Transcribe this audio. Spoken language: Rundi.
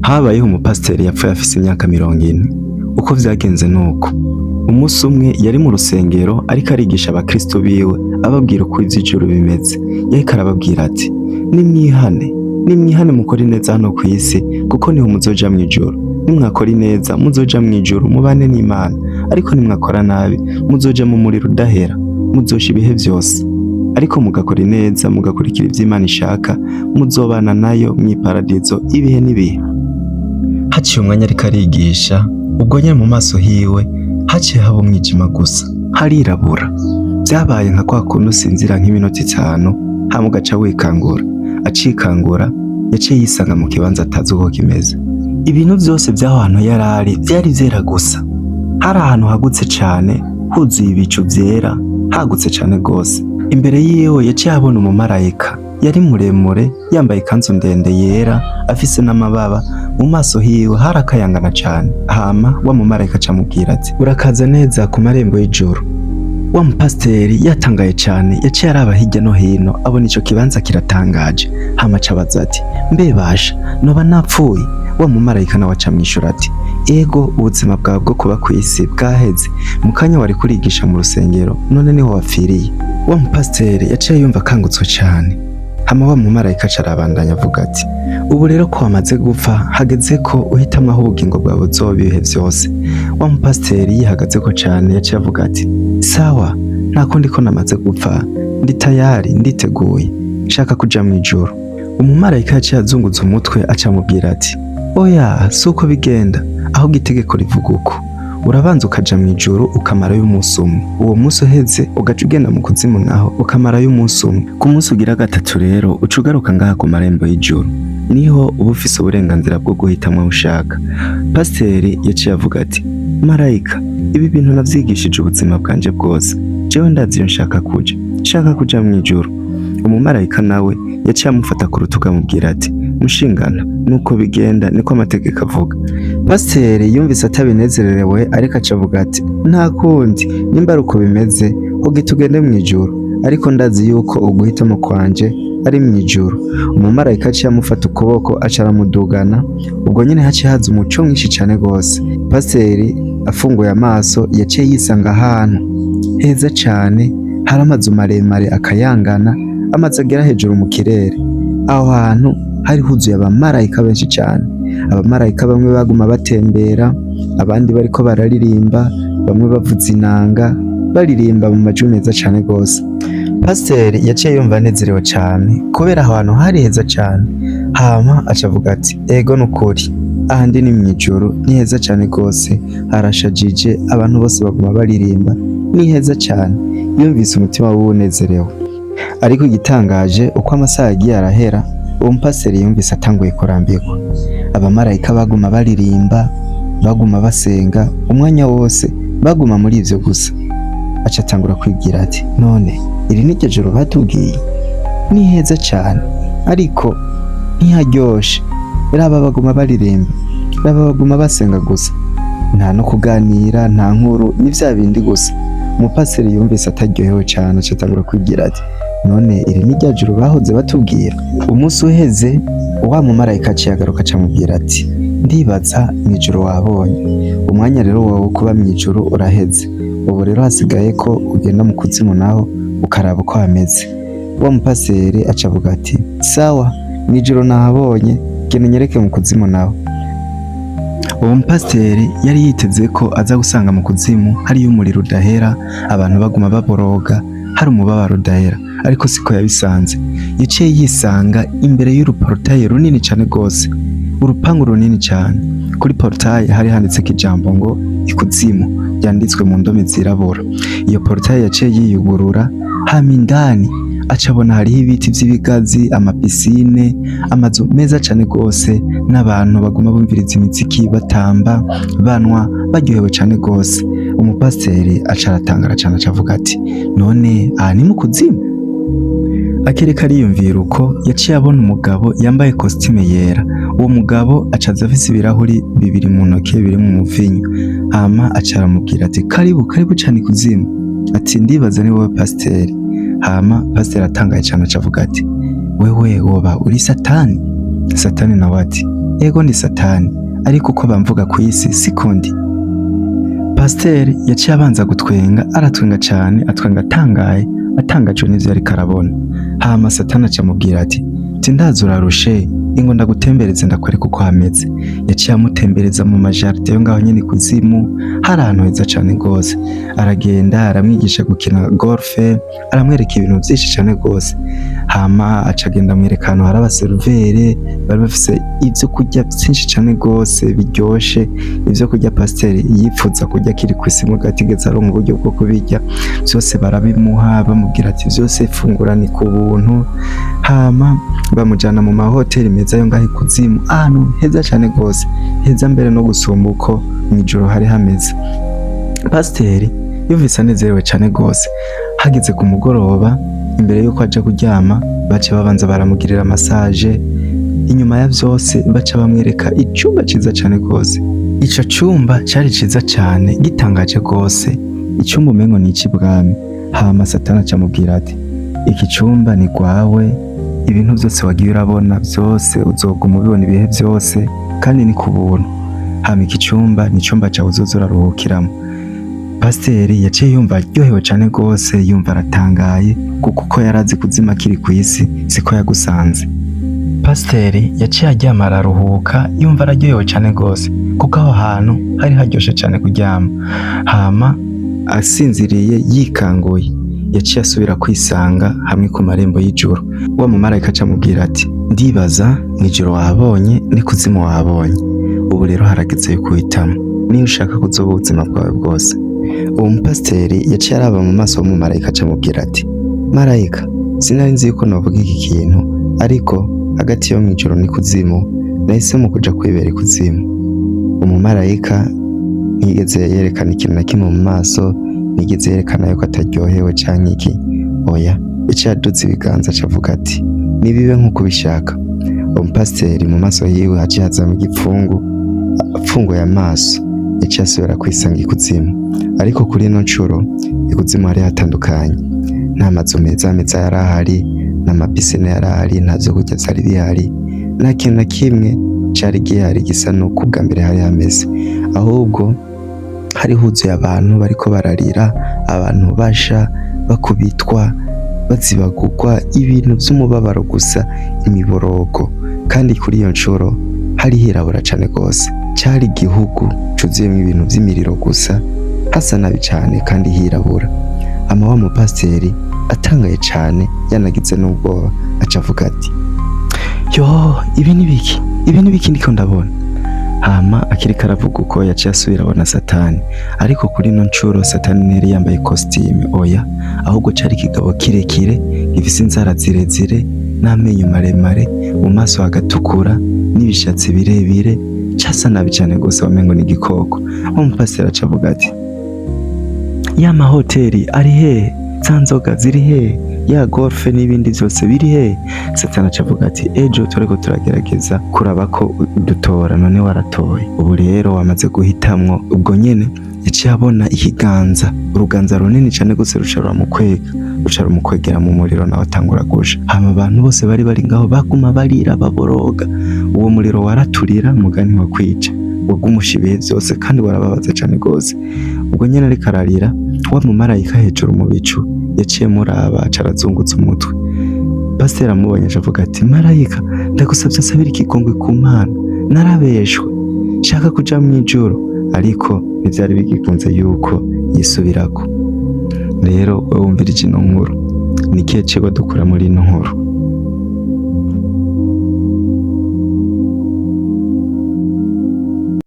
Habayeho umupasiteri yapfuye afise imyaka 40. Uko vyagenze nuko: umunsi umwe yari mu rusengero ariko arigisha abakristo biwe, ababwira uko ivy'ijuru bimeze. Yariko arababwira ati: "Nimwihane, nimwihane, mukore neza hano kw'isi, kuko niho muzoja mw'ijuru. Nimwakora ineza muzoja mw'ijuru mubane n'Imana, ariko nimwakora nabi muzoja mu muriro udahera, muzosha ibihe vyose. Ariko mugakora ineza, mugakurikira ivyo Imana ishaka, muzobana nayo mw'iparadizo ibihe n'ibihe." Haciye umwanya ariko arigisha, ubwo nyene mu maso hiwe haciye haba umwijima gusa, harirabura. Vyabaye nka kwa kundi usinzira nk'iminota 5 hama ugaca wikangura. Acikangura yaciye yisanga mu kibanza atazi uko kimeze. Ibintu vyose vy'aho hantu yarari vyari vyera gusa. Hari ahantu hagutse cane, huzuye ibicu vyera, hagutse cane gose. Imbere yiwe yaciye abona umumarayika yari muremure, yambaye ikanzu ndende yera, afise n'amababa. Mu maso hiwe hari akayangana cane. Hama wa mumarayika acamubwira ati: "Urakaza neza ku marembo y'ijuru." Wa mupasiteri yatangaye cane, yaciye araba hirya no hino, abona ico kibanza kiratangaje. Hama aca abaza ati: "Mbe basha, noba napfuye?" Wa mumarayika nawe aca amwishura ati: "Ego, ubuzima bwawe bwo kuba kw'isi bwaheze. Mu kanya wari kurigisha mu rusengero, none niho wapfiriye." Wa mupasiteri yaciye yumva akangutswe cane. Hama wa mumarayika aca arabandanya avuga ati: "Ubu rero ko wamaze gupfa, hageze ko uhitamwo aho ubugingo bwawe buzoba ibihe vyose." Wa mupasiteri yihagazeko cane, yaciye avuga ati: "Sawa, nta kundi, ko namaze gupfa, ndi tayari, nditeguye, nshaka kuja mw'ijuru." Umumarayika yaciye azunguza umutwe, aca amubwira ati: "Oya, si uko bigenda, ahubwo itegeko rivuga uko: urabanza ukaja mw'ijuru ukamarayo umunsi umwe. Uwo munsi uheze ugaca ugenda mu kuzimu, naho ukamarayo umunsi umwe. Ku munsi ugira gatatu rero uca ugaruka ngaha ku marembo y'ijuru, niho uba ufise uburenganzira bwo guhitamwo aho ushaka." Pasiteri yaciye avuga ati: "Marayika, ibi bintu navyigishije ubuzima bwanje bwose. Jewe ndazi iyo nshaka kuja, nshaka kuja mw'ijuru." Umumarayika nawe yaciye amufata ku rutugu, amubwira ati: "Mushingana, nuko bigenda, niko amategeko avuga." Pasiteri yumvise atabinezererewe, ariko aca avuga ati: "Nta kundi, nimba ari uko bimeze, hogi tugende mw'ijuru, ariko ndazi yuko uguhitamo kwanje ari mw'ijuru." Umumarayika aciye amufata ukuboko, aca aramudugana. Ubwo nyene haciye haza umuco mwinshi cane gose. Pasiteri afunguye amaso yaciye yisanga ahantu heza cane, hari amazu maremare akayangana, amazu agera hejuru mu kirere. Aho hantu hari huzuye abamarayika benshi cane. Abamarayika bamwe baguma batembera, abandi bariko bararirimba, bamwe bavuza inanga, baririmba mu majwi meza cane gose. Pasiteri yaciye yumva anezerewe cane kubera aho hantu hari heza cane. Hama aca avuga ati: "Ego, nukuri aha ndi ni mw'ijuru, ni heza cane gose, harashajije, abantu bose baguma baririmba, ni heza cane." Yumvise umutima wiwe unezerewe. Ariko igitangaje, uko amasaha yagiye arahera, uwo mupasiteri yumvise atanguye kurambirwa. Abamarayika baguma baririmba, baguma basenga, umwanya wose baguma muri ivyo gusa. Aca atangura kwibwira ati: "None iri ni ryo joro batubwiye? Ni heza cane ariko ntiharyoshe. Raba baguma baririmba, raba baguma basenga gusa, nta no kuganira, nta nkuru, ni vya bindi gusa." Umupasiteri yumvise ataryohewe cane, aca atangura kwibwira ati: "None iri ni rya joro bahoze batubwira?" Umunsi uheze, wa mumarayika aciye agaruka, acamubwira ati: "Ndibaza mw'ijuru wabonye. Umwanya rero wawe wo kuba mw'ijuru uraheze. Ubu rero hasigaye ko ugenda mu kuzimu, naho ukaraba uko hameze." Wa mupasiteri aca avuga ati: "Sawa, mw'ijuru nahabonye, genda unyereke mu kuzimu naho." Uwo mupasiteri yari yiteze ko aza gusanga mu kuzimu hariyo umuriro udahera, abantu baguma baboroga, hari umubabaro udahera, ariko siko yabisanze. Yaciye yisanga imbere y'uruportaye runini cane gose, urupangu runini cane. Kuri portaye hari handitseko ijambo ngo "ikuzimu", ryanditswe mu ndome zirabura. Iyo portaye yaciye yiyugurura, hama indani aca abona hariho ibiti vy'ibigazi, ama piscine, amazu meza cane gose, n'abantu baguma bumviriza imiziki, batamba, banwa, baryohewe cane gose. Umupasiteri aca aratangara cane, aca avuga ati: "None aha ni mu kuzimu?" Akiriko ariyumvira uko, yaciye abona umugabo yambaye costume yera. Uwo mugabo aca aza afise ibirahuri bibiri mu ntoke birimwo umuvinyu. Hama aca aramubwira ati: "Karibu, karibu cane ikuzimu." Ati: "Ndibaza ni wowe pasiteri." Hama pasiteri atangaye cane aca avuga ati: "Wewe woba uri Satani?" Satani nawe ati: Ego ni Satani, ariko uko bamvuga kw'isi siko ndi. Pasiteri yaciye abanza gutwenga, aratwenga cane, atwenga atangaye, atangajwe n'ivyo yariko arabona. Hama Satani aca amubwira ati: "Ndazi urarushe, ingo ndagutembereze ndakwereka uko hameze." Yaciye amutembereza mu ma jardin yo ngaho nyene ikuzimu, hari ahantu heza cane gose. Aragenda aramwigisha gukina golf, aramwereka ibintu vyinshi cane gose. Hama aca agenda amwereka ahantu hari aba serveur bari bafise ivyo kurya vyinshi cane gose biryoshe, ivyo kurya pasiteri yipfuza kurya akiri kw'isi muga atigeze aronka uburyo bwo kubirya, vyose barabimuha, bamubwira ati: "Vyose fungura, ni ku buntu." Hama bamujana mu mahoteli meza yo ngaho ikuzimu, ahantu heza cane gose, heza mbere no gusumba uko mw'ijuru hari hameze. Pasiteri yumvise anezerewe cane gose. Hageze ku mugoroba, imbere yuko aja kuryama, baca babanza baramugirira massage. Inyuma ya vyose baca bamwereka icumba ciza cane gose. Ico cumba cari ciza cane, gitangaje gose, icumba umengo ni ic'ibwami. Hama Satani aca amubwira ati: "Iki cumba ni gwawe, ibintu vyose wagiye urabona vyose uzoguma ubibona ibihe vyose, kandi ni ku buntu. Hama iki cumba ni icumba cawe uzoza uraruhukiramwo." Pasiteri yaciye yumva aryohewe cane gose, yumva aratangaye, kuko uko yarazi kuzima akiri kw'isi siko yagusanze. Pasiteri yaciye aryama araruhuka, yumva araryohewe cane gose, kuko aho hantu hari haryoshe cane kuryama. Hama asinziriye yikanguye, yaciye asubira kwisanga hamwe ku marembo y'ijuru. Wa mumarayika aca amubwira ati: "Ndibaza mw'ijuru wahabonye n'ikuzimu wahabonye, ubu rero harageze yuko uhitamwo niyo ushaka kuzoba ubuzima bwawe bwose." Uwo mupasiteri yaciye araba mu maso w'umumarayika, aca amubwira ati: "Marayika, sinari nzi yuko novuga iki kintu, ariko hagati yo mw'ijuru n'ikuzimu nahisemo kuja kwibera ikuzimu." Umumarayika ntiyigeze yerekana ikintu na kimwe mu maso, ntiyigeze yerekana yuko ataryohewe canke iki, oya. Yaciye aduza ibiganza, aca avuga ati: "Nibibe nk'uko ubishaka." Uwo mupasiteri mu maso yiwe haciye hazamwo igipfungu. Apfunguye amaso, yaciye asubira kwisanga ikuzimu, ariko kuri ino ncuro ikuzimu hari hatandukanye. Nta mazu meza meza yari ahari, nta ma piscine yari ahari, nta vyo kurya vyari bihari, nta kintu na kimwe cari gihari gisa n'uko ubwa mbere hari hameze. Ahubwo hari huzuye abantu bariko bararira, abantu basha, bakubitwa, bazibagurwa, ibintu vy'umubabaro gusa, imiborogo. Kandi kuri iyo ncuro hari hirabura cane gose. Cari igihugu cuzuyemwo ibintu vy'imiriro gusa, hasa nabi cane kandi hirabura. Hama wa mupasiteri atangaye cane, yanagize n'ubwoba, aca avuga ati: "Yo, ibi ni biki? Ibi ni biki ndiko ndabona?" Hama akiriko aravuga uko, yaciye asubira abona Satani, ariko kuri ino ncuro Satani ntiyari yambaye costume, oya, ahubwo cari ikigabo kirekire gifise inzara zirezire n'amenyo maremare, mu maso hagatukura, n'ibishatsi birebire. Casa nabi cane gose, wamengo ni igikoko. Wa mupasiteri aca avuga ati: "Ya mahoteli ari hehe? Za nzoga ziri hehe? Ya golf n'ibindi vyose biri hehe?" Satani aca avuga ati: "Ejo turiko turagerageza kuraba ko udutora, none waratoye, ubu rero wamaze guhitamwo." Ubwo nyene yaciye abona ikiganza, uruganza runini cane gose, ruca ruramukwega, ruca rumukwegera mu muriro, nawe atangura gusha. Hama abantu bose bari bari ngaho baguma barira, baboroga. Uwo muriro waraturira mugani wa kwica, wagumusha ibihe vyose kandi warababaza cane gose. Ubwo nyene ariko ararira, wa mumarayika hejuru mu bicu yaciye muraba, aca arazungutsa umutwe. Pasiteri amubonye aca avuga ati: "Marayika, ndagusavye nsabire ikigongwe ku Mana, narabeshwe, nshaka kuja mw'ijuru." Ariko ntivyari bigikunze yuko yisubirako. Rero wewe wumvirije ino nkuru, ni ikihe cigwa dukura muri ino nkuru?